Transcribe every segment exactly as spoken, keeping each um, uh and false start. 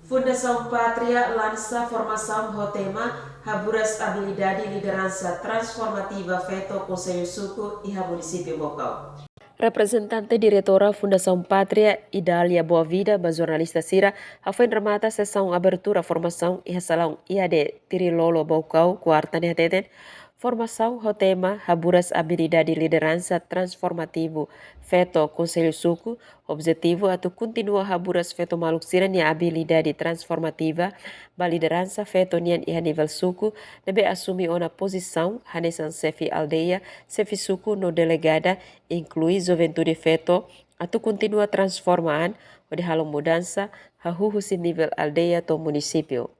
Fundasaun Pátria lansa formasaun ho tema Haburas Abilidade Lideransa Transformativa Feto Konsellu Suku iha Munisípiu Baucau. Reprezentante Diretora Fundasaun Pátria, Idália Boavida, ba jornalista sira, hafoin remata sesaun abertura formasaun iha salaun I A D Tirilolo Baucau, kuarta ne'e hateten, formasaun ho tema Haburas Abilidade Lideransa Transformativu Feto Konsellu Suku, objetivu atu kontinua haburas feto maluk sira-nia abilidade transformativa ba lideransa feto nian iha nivel suku, ne'ebé asume ona pozisaun hanesan xefe aldeia, xefe suku no delegada, inklui juventude feto, atu kontinua transforma an, hodi halo mudansa, hahú husi nivel aldeia to'o munisípiu.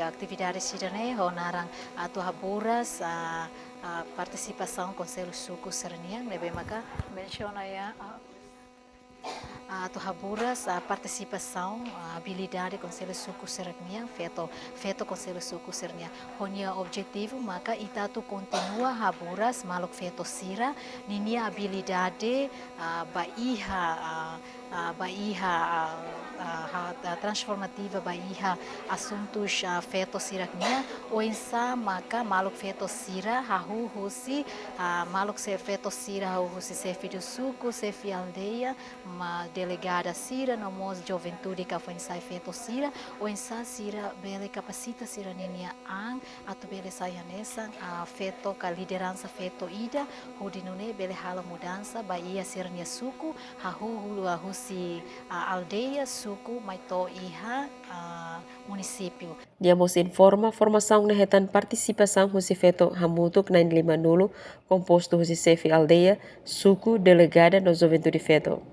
Atividade sira-ne'e ho naran atu haburas, ah, ah, partisipasaun konsellu suku sira-nian, ne'ebé maka mensiona iha, ah, ah, atu haburas, ah, partisipasaun, ah, abilidade konsellu suku sira-nian, feto, feto konsellu suku sira-nian. Ho nia objetivu maka ita atu kontinua haburas maluk feto sira, ninia abilidade, ah, ba iha, ah, ah, ba iha, ah, ah, ha-, ah, transformativa ba iha asuntus, ah, feto sira-nian, oinsá maka maluk feto sira hahú husi, ah, maluk se-, feto sira hahú husi xefe do suku, xefe aldeia, ma delegada sira, no mós juventude ka foin-sa'e feto sira, oinsá sira bele kapasita sira-ninia an, atu bele sai hanesan, ah, feto ka lideransa feto ida, hodi nune'e bele halo mudansa ba iha sira-nia suku, hahú hulu, ah, husi, ah, aldeia, suku, mai to'o iha, ah, munisípiu. Nia mós informa, formasaun ne'e hetan partisipasaun husi feto hamutuk na'in lima-nulu, kompostu husi xefe aldeia, suku, delegada no juventude feto.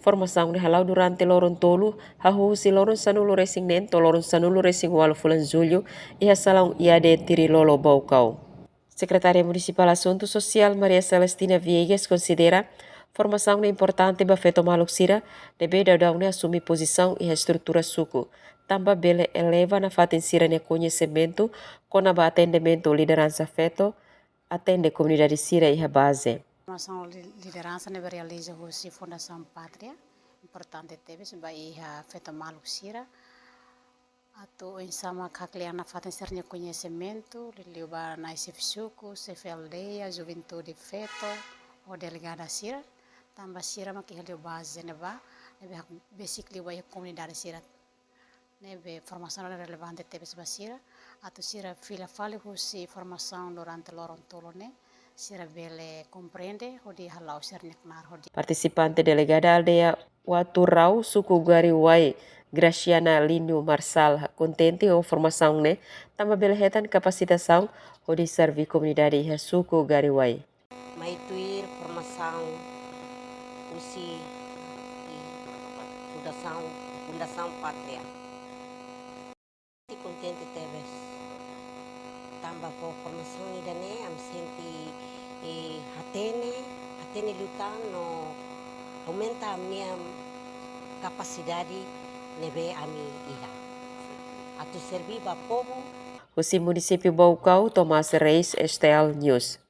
Formasaun ne'e hala'o durante loron tolu, hahú husi loron sanulu-resin-neen to'o loron sanulu-resin-ualu fulan Jullu, iha salaun I A D Tirilolo Baucau. Sekretária Munisipál Asuntu Sosiál Maria Celestina Viegas konsidera formasaun ne'e importante ba feto maluk sira, ne'ebé daudaun ne'e asume pozisaun iha estrutura suku, tanba bele eleva nafatin sira-nia koñesimentu kona-ba atendimentu lideransa feto, atende komunidade sira iha baze. Formasaun li-, lideransa ne'ebé realiza husi Fundasaun Pátria, importante tebes ba iha feto maluk sira. Atu oinsá mak haklean nafatin sira-nia koñesimentu, liuliu ba nai xefe suku, xefe aldeia, juventude feto, ho delegada sira, tanba sira mak iha liu baze ne'ebá, ne'ebé hakbesik liu ba iha komunidade sira. Ne'ebé formasaun relevante tebes ba sira, atu sira fila fali husi formasaun durante loron tolu ne'e, sira bele komprende hodi hala'o sira-nia knaar hodi. Partisipante delegada aldeia Waturau, suku Gariwai, Graciana Lino Marçal, kontente ho formasaun ne'e, tanba bele hetan kapasitasaun hodi serve komunidade iha suku Gariwai. Mai tuir formasaun husi Fundasaun, Fundasaun Pátria. Kontente tebes. Tanba ho formasaun ida-ne'e, ami sente, eh, hatene, hatene liután no aumenta ami-nia kapasidade ne'ebé ami iha. Atu serve ba povu. Husi munisípiu Baucau, Tomás Reis, S T L News.